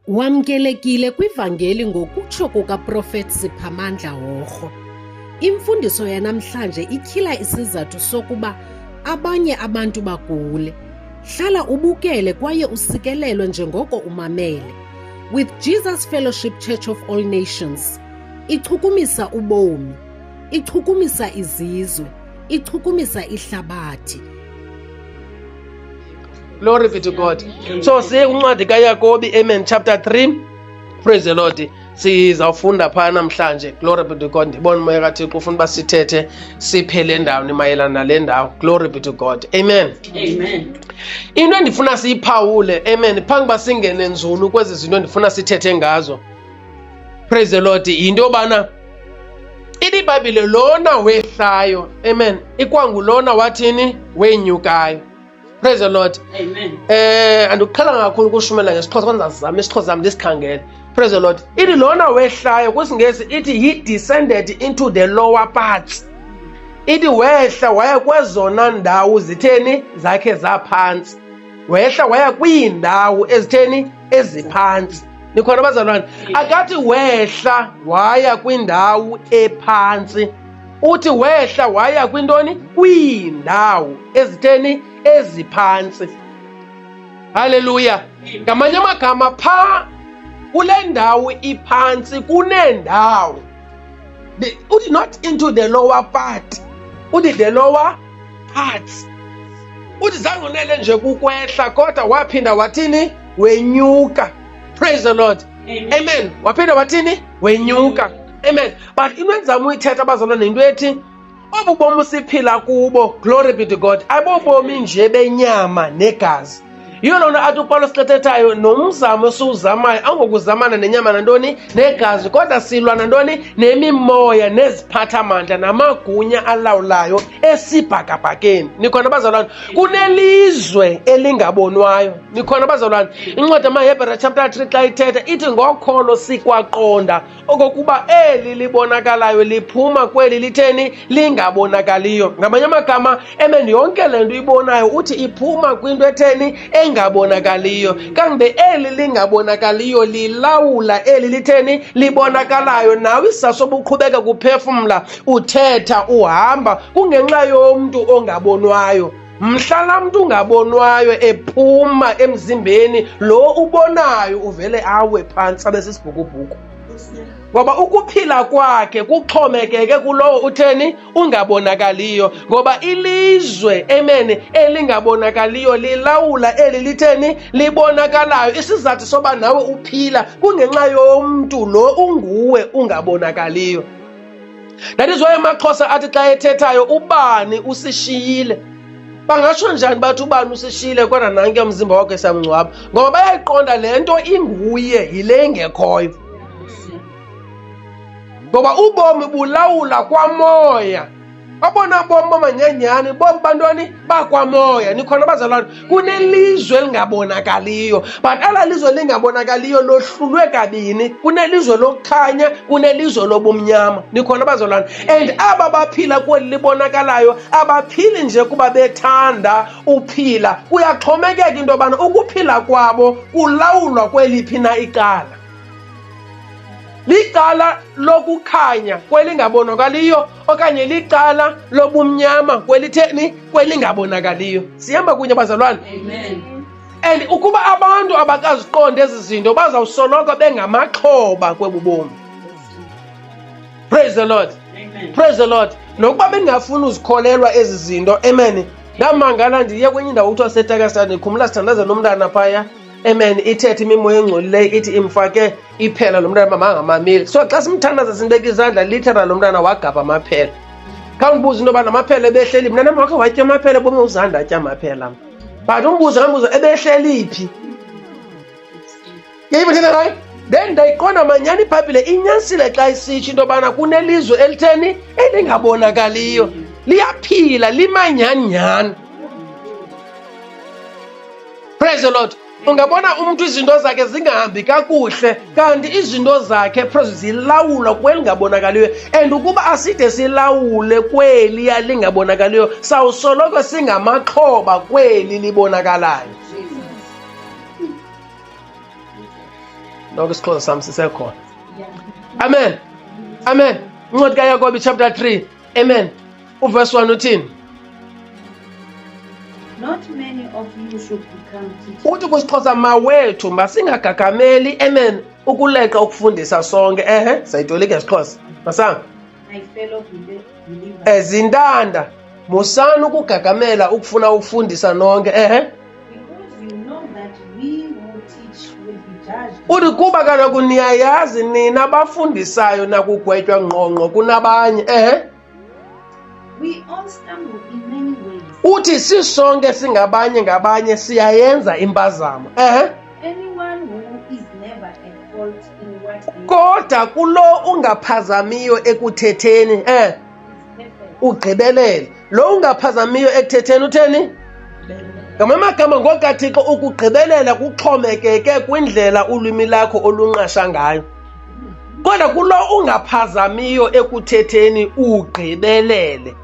Wamkelekile kwivangeli ngokutsho kukaProfet Siphamandla Horho. Imfundiso yanamhlanje ityhila isizathu sokuba abanye abantu bagule. Hlala ubukele kwaye usikelelwe njengoko umamele. With Jesus Fellowship Church of All Nations, ichukumisa ubomi, ichukumisa izizwe, ichukumisa ihlabathi. Glory be to God. So siye kwincwadi kaYakobi, amen, chapter 3. Praise the Lord. Sizawufunda phaa namhlanje. Glory be to God. Ndibona umoya kaThixo ufuna uba sithethe siphele ndawoni mayelana nale ndawo. Glory be to God. Amen. Amen. Into endifuna siyiphawule, amen, phambi uba singene nzulu kwezi zinto endifuna sithethe ngazo. Praise the Lord. Yinto yobana ithi iBhayibhile lona wehlayo, amen, ikwangulona wathini wenyukayo. Praise the Lord. Amen. Andikuqhelanga kakhulu ukushumela ngesiXhosa kodwa ndizazama isiXhosa sam ndisikhangele. Praise the Lord. Ithi lona wehlayo kwisiNgesi ithi he descended into the lower parts. Ithi wehla waya kwezona ndawo zitheni zakhe zaphantsi. Wehla waya kwiindawo ezitheni eziphantsi. Nikhona bazalwane? Akathi wehla waya kwindawo ephantsi. Uthi wehla waya kwintoni? Kwiindawo ezitheni eziphantsi. Haleluya. Ngamanye amagama phaa kule ndawo iphantsi kuneendawo. Uthi not into the lower part. Uthi the lower parts. Uthi zange unele nje kukwehla kodwa waphinda wathini? Wenyuka. Praise the Lord. Amen. Amen. Waphinda wathini? Wenyuka. Amen. But into endizama uyithetha abazalwane yinto ethi obu bomi siphila kubo, glory be to God, abobomi nje benyama negazi. Yiyo loo nto athi uPawulos xa ethethayo nomzamo esiwuzamayo angokuzamana nenyama nantoni negazi, kodwa silwa nantoni nemimoya neziphathamandla namagunya alawulayo esibhakabhakeni. Nikhona bazalwane? Kunelizwe elingabonwayo. Nikhona bazalwane? Incwadi yamaHebhere chapter 3 xa ithetha ithi ngokholo sikwaqonda okokuba eli libonakalayo liphuma kweli litheni lingabonakaliyo. Ngamanye amagama, amen, yonke le nto ibonayo uthi iphuma kwinto etheni engabonakaliyo. Kanti eli lingabonakaliyo lilawula eli litheni libonakalayo. Nawe isizathu sobuqhubeka kuphefumla, uthetha, uhamba kungenxa yomntu ongabonwayo. Mhla laa mntu ungabonwayo ephuma emzimbeni, lo ubonayo uvele awe phantsi abe sisibhukubhuku. Ngoba ukuphila kwakhe kuxhomekeke kulowo utheni ungabonakaliyo. Ngoba ilizwe, amen, elingabonakaliyo lilawula eli litheni libonakalayo. Isizathu soba nawe uphila kungenxa yomntu lo unguwe ungabonakaliyo. That is why amaXhosa athi xa ethethayo ubani usishiyile. Bangatsho njani bathi ubani usishiyile kodwa nanke umzimba wakhe siyamngcwaba? Ngoba bayayiqonda le nto inguye yile ingekhoyo. Ngoba ubomi bulawula kwamoya. Obona bomi bomanyanyani bomi bantoni bakwamoya. Nikhona bazalwane? Kunelizwe elingabonakaliyo, but ela lizwe lingabonakaliyo lohlulwe kabini. Kunelizwe lokukhanya, kunelizwe lobumnyama. Nikhona bazalwane? And aba baphila kweli libonakalayo abaphili nje kuba bethanda uphila. Kuyaxhomekeka into yobana ukuphila kwabo kulawulwa kweliphi na icala. Licala lokukhanya kwelingabonakaliyo okanye licala lobumnyama kwelitheni kwelingabonakaliyo. Sihamba kunye bazalwane? Amen. And ukuba abantu abakaziqondi ezi zinto bazawusoloko bengamaxhoba kwebu bomi. Praise the Lord. Amen. Praise the Lord. Nokuba bengafuni uzikholelwa ezi zinto, amen. Ndamangala ndiye kwenye indawo kuthiwa seTakastad, ndikhumbula sithandaza nomntana phaya. Amen. Ithethe imimoya engcolileyo ithi imfake iphela lo mntana mama angamameli. So xa simthandaza simbeka izandla, literal lo mntana wagabha amaphela. Khawundibuze into yobana amaphela ebehleli mna nam wakhe watya amaphela ebomini, uzange atya amaphela. But umbuze ngambuza ebehleli phi? Yayiva thetha ngayo? Then ndayiqonda manyani iBhayibhile inyanisile xa isitsho into yobana kunelizwe elitheni elingabonakaliyo. Liyaphila, limanyani-nyani. Praise the Lord. Ungabona umntu izinto zakhe zingahambi kakuhle, kanti izinto zakhe praise zilawulwa kwelingabonakaliyo. And ukuba aside silawule kweliya lingabonakaliyo, sawusoloko singamaxhoba kweli libonakalayo. Noko isiXhosa sam sisekhona. Amen. Amen. Incwadi kaYakobi chapter 3. Amen. Uverse 1 uthini? Not many of you should become teachers. Uthi kwisiXhosa mawethu masingagagameli amen ukuleqa ukufundisa sonke. Ehe, sayitolika isiXhosa. Masanga. My fellow believers. Ezintanda musani ukugagamela ukufuna ukufundisa nonke. Ehe. Because you know that we who teach will be judged. Uthi kuba kaloku niyayazi nina bafundisayo nakugwetywa ngqongqo kunabanye. Ehe. We all stumble in many ways. Uthi sisonke singabanye ngabanye siyayenza impazamo. Ehe. Anyone who is never at fault in what they Kodwa kulo ungaphazamiyo ekuthetheni, eh is perfect. ugqibelele. Lo ungaphazamiyo ekuthetheni utheni? Ngamanye amagama ngokaThixo ukugqibelela kuxhomekeke kwindlela ulwimi lakho olunqasha ngayo. Kodwa kulo ungaphazamiyo ekuthetheni ugqibelele.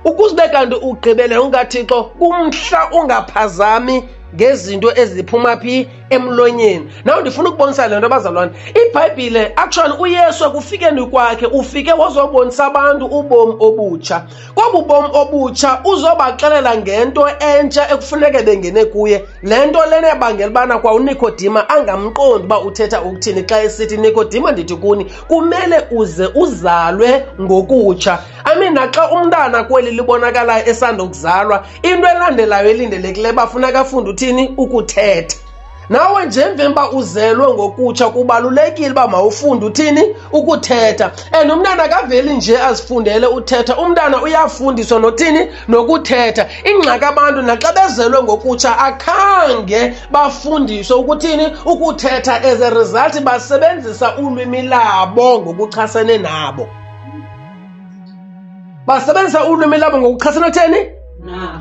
Ukuze ube kanti ugqibelele ungaThixo kumhla ungaphazami ngezinto eziphuma phi emlonyeni. Naw ndifuna ukubonisa le nto bazalwane. IBhayibhile actually uYesu ekufikeni kwakhe ufike wazobonisa abantu ubomi obutsha. Kobu bomi obutsha uzobaxelela ngento entsha ekufuneke bengene kuye. Le nto lena yabangela ubana kwa uNikodima angamqondi uba uthetha ukuthini xa esithi Nikodima ndithi kuni kumele uze uzalwe ngokutsha. I mean naxa umntana kweli libonakalayo esandokuzalwa into elandelayo elindelekileyo uba funeka afunde uthini ukuthetha. Nawe nje emveni uba uzelwe ngokutsha kubalulekile uba mawufunde uthini ukuthetha. And umntana akaveli nje azifundele uthetha, umntana uyafundiswa nothini nokuthetha. Ingxaki abantu naxa bezelwe ngokutsha akhange bafundiswe ukuthini ukuthetha, as a result basebenzisa ulwimi labo ngokuchasene nabo. Basebenzisa ulwimi labo ngokuchasene theni?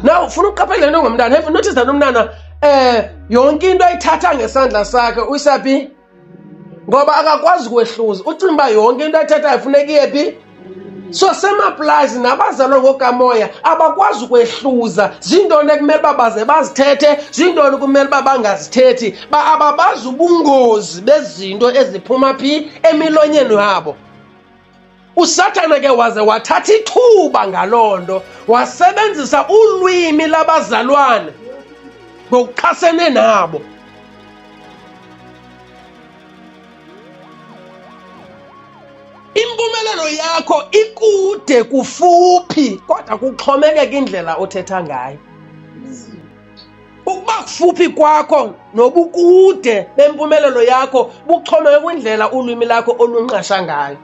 Now ufuna uqaphela le nto ngomntana. Have you noticed that umntana yonke into ayithatha ngesandla sakhe uyisaphi? Ngoba akakwazi kwehluza. Ucinga uba yonke into ayithathayo funeka iye phi? So same applies nabazalwa ngokamoya abakwazi ukwehluza zintoni ekumele uba baze bazithethe, zintoni kumele uba bangazithethi. Ba ababazi ubungozi bezinto eziphuma phi emilonyeni yabo. USathana ke waze wathatha ithuba ngaloo nto, wasebenzisa ulwimi labazalwane ngokuchasene nabo. Impumelelo yakho ikude kufuphi, kodwa kuxhomekeka indlela othetha ngayo. Ukuba kufuphi kwakho nobukude bempumelelo yakho buxhomeke kwindlela ulwimi lakho olunqasha ngayo.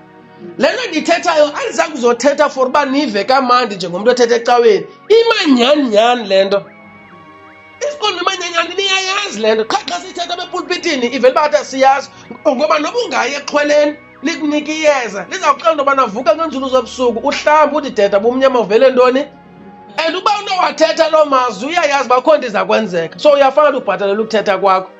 Le nto ndiyithethayo andizange kuzothetha for uba nive kamandi njengomntu othetha ecaweni. Imanyhani nyhani le nto. Isiqonda imanyhani niyayazi le nto. Qha xa siyithetha apha epulpitini ivele uba athi asiyazi ngoba noba ungayi exhweleni likunike iyeza liza kuxelela into yobana vuka ngeenzulu zobusuku uhlambe uthi deda bumnyama uvele ntoni. And uba unowathetha loo mazwi uyayazi uba akho nto iza kwenzeka. So uyafana ubhatalela ukuthetha kwakho.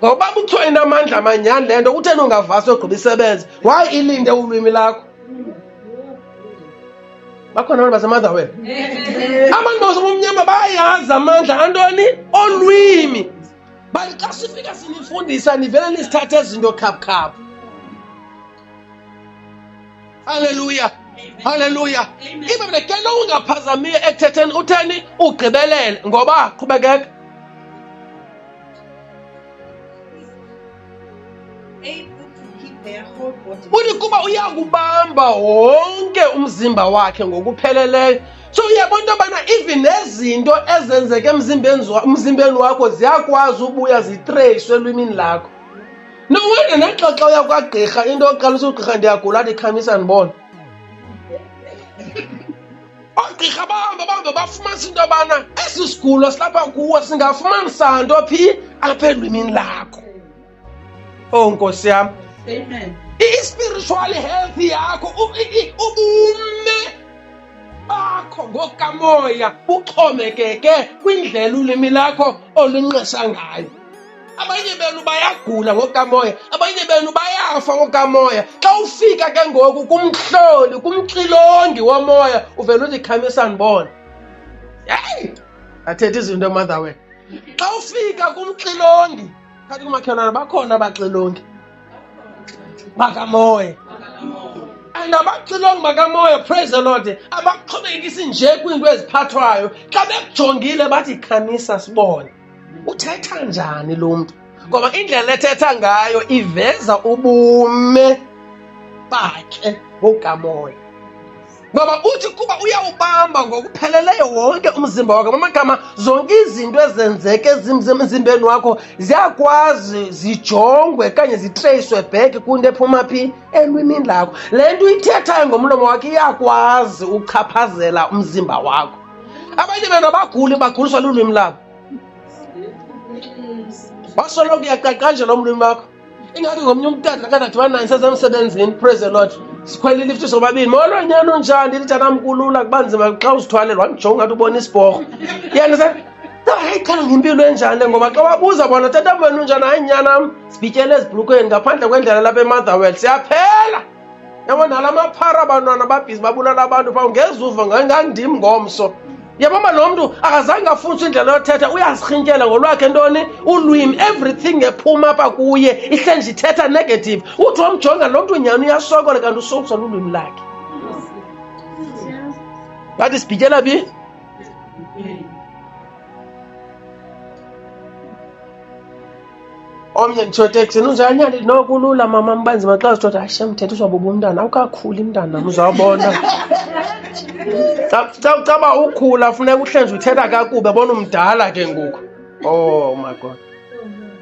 Ngoba kuthiwa inamandla manyhani le nto, kutheni ungavasi ogqiba isebenze? Why ilinde ulwimi lakho? Bakhona abantu baseMotherwell. Abantu basebumnyama bayayazi amandla antoni? Olwimi. But xa sifika sinifundisa nivele nisithathe ezinto khaphukhaphu. Haleluya. Haleluya. Ibe mina ke lo ungaphazamiyo ekuthetheni utheni ugqibelele ngoba qhubekeka. Uthi kuba uyakubamba wonke umzimba wakhe ngokupheleleyo. So uyabona into yobana even nezinto ezenzeka emzimbeni wakho ziyakwazi ubuya zitreyiswe elwimini lakho. No wonder naxa xa uya kwagqirha into yokuqala usugqirha ndiyagula athi khamisa ndibone. Oogqirha bahamba bahamba bafumanisa into yobana esi sigulo silapha kuwe singafumanisa nto phi apha elwimini lakho. Oh Nkosi yam. Amen. I-spiritual health yakho ubume bakho ngokukamoya buxhomekeke kwindlela ulwimi lakho olunxesa ngayo. Abanye benu bayagula ngokukamoya, abanye benu bayafa ngokukamoya. Xa ufika ke ngoku kumhloli, kumxilongi womoya, uvele uthi khamisa ndibone. Hey! Athetha izinto mother wena. Xa ufika kumxilongi, Khathi kumakhelwane bakhona abaxilongi bakamoya. And abaxilongi bakamoya, praise the Lord, abaxhomekekisi nje kwiinto eziphathwayo. Xa bekujongile bathi khamisa sibone. Uthetha njani lo mntu? Ngoba indlela ethetha ngayo iveza ubume bakhe ngokukamoya. Ngoba uthi kuba uyawubamba ngokupheleleyo wonke umzimba wakho. Ngamagama, zonke izinto ezenzeka emzimbeni wakho ziyakwazi zijongwe kanye zitreyiswe back kwinto ephuma phi elwimini lakho. Le nto uyithethayo ngomlomo wakho iyakwazi uchaphazela umzimba wakho. Abanye benu abaguli baguliswa lulwimi labo. Wasoloko uyaqaqanjelwa umlwimi wakho. Ingathi ngomnye umtata xa ndadibana naye ndisesemsebenzini, praise the Lord, sikhwela ilifti sobabini. Molo nyana, unjani? Ndithi tatam kulula, kuba nzima xa uzithwalela. Wandijonga ngathi ubona isibhorho. Yena se hayi qhala ngempilo enjani le, ngoba xa wabuza bona tatam wena unjani, hayi nyanam sibhityele ezibhlukweni ngaphandle kwendlela lapha eMotherwell siyaphela. Yabo nala maphara abantwana babhizi babulala abantu phaa, ungezuva ngandim ngomso. Yabona lo mntu akazange afundiswe indlela yothetha, uyazirhintyela ngolwakhe ntoni ulwimi, everything ephuma apha kuye ihle nje ithetha negative. Uthi wamjonga lo mntu nyhani uyasokola, kanti usokoliswa lulwimi lakhe. Bathi sibhityela phi? Omnye nditsho eteksini, unjani nyana? Ndithi, no kulula mama, mbanzima xa zithothi. Hayi shem, thethiswa bubu umntana, awukakhuli mntanam, uzawubona. Caba ukhula funeka uhlenje uthetha kakubi, bona umdala ke ngoku. Oh my God.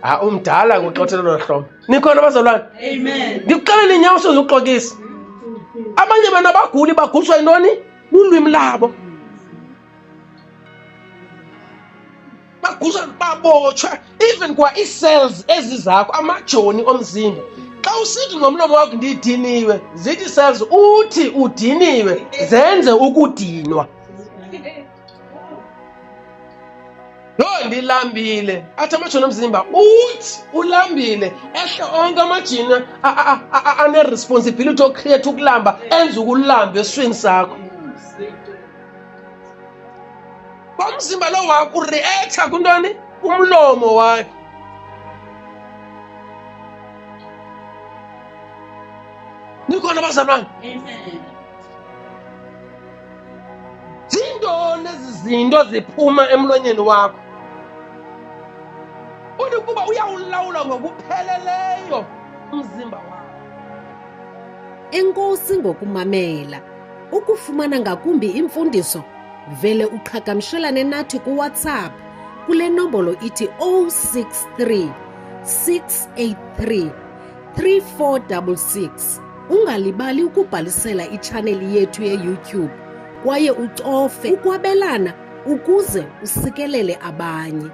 Ha, umdala ngoku xa uthetha lolo hlobo. Nikhona bazalwane? Amen. Ndikuxelela inyawo sozuxokisa. Abanye benu abaguli baguliswa yintoni? Lulwimi labo. Baguliswa babotshwa even kwa ii-cells ezi zakho, amajoni omzimba. Xa usithi ngomlomo wakho ndidiniwe, zithi cells uthi udiniwe, zenze ukudinwa. Yho, ndilambile. Athi amajoni omzimba uthi ulambile, ehle onke amajini ane-responsibility ocreate ukulamba, enze ukulamba esiswini sakho. Umzimba lo wakho ureacta kwintoni? Kumlomo wakhe. Nikhona bazalwane? Amen. Zintoni ezi zinto ziphuma emlonyeni wakho? Uthi kuba uyawulawula ngokupheleleyo umzimba wakho. Enkosi ngokumamela. Ukufumana ngakumbi imfundiso, vele uqhagamshelane nathi kuWhatsApp kule nombolo ithi 063 683 3466. Ungalibali ukubhalisela itshaneli yethu yeYouTube kwaye ucofe ukwabelana ukuze usikelele abanye.